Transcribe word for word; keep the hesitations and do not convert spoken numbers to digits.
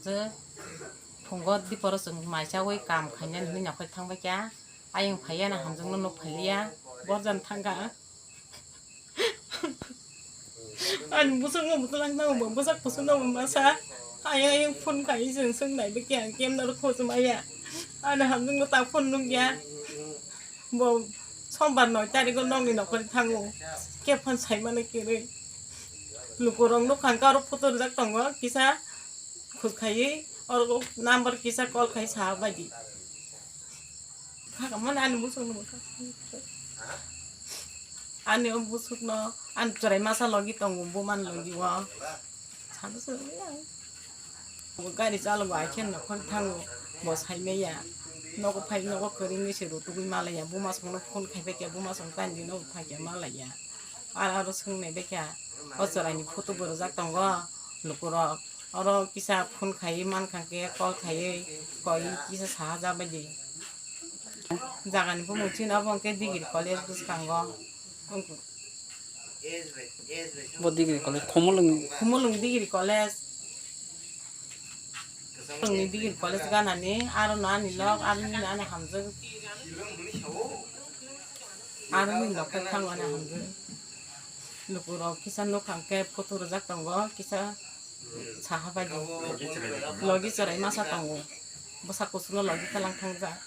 Je phungo diporo chwng mai chawi kam khainani hinwi nokhorwi thangbai kha. Ayung phaiya na hamjwkno nuk phailiya. Borjan thangkha. Ani bwswkno bwtwlang thango bo, bwsak kuchukno bo masa. Ayung ayung phone khai chwng swng naibai kha, kemno rw khojmaya. Ani hamjwkno ta phone nukya. Bo sombar noi tarigo nokni nokhorwi thango. Khe phone saimano kwrwi. Lukurok nukhang khe oro photo rijak tongo, kisa khus khaiwi oro number kisa call khai sa baidi. Khakamani ani bwswkno bo. Ani o bwswkno ani chwrai masa logi tongo, buma ni logi o. Sano se. Bo gari chalogo, ai khe nokhor thango, bo saimaya. Nogo phai, nogo kwrwngwi se rutugwi malaya. Buma songno phone khaibai khe, buma song tani no phai khe malaya. Aro, aro swngnai bai kha. O chwraini photo bo rwjak tongo lukurok. Oro kisa phone khaiwi mankha khe, call khaiwi koi kisa saha ja baidi. Jagani bumung chini obo hwnkhe Degree College bwskango. Bo Degree College, Khumulwng. Khumulwng Degree College. Khumulwngni Degree College ganani, aro no ani log, aro nini ani hamjwk. Aro nini log khe thango ani hamjwk. Lukurok kisa nukhang khe photo rwjak tongo, kisa saha baidi. Logi chwrai masa tongo. Bwsa kuchukno logi talang thangjak.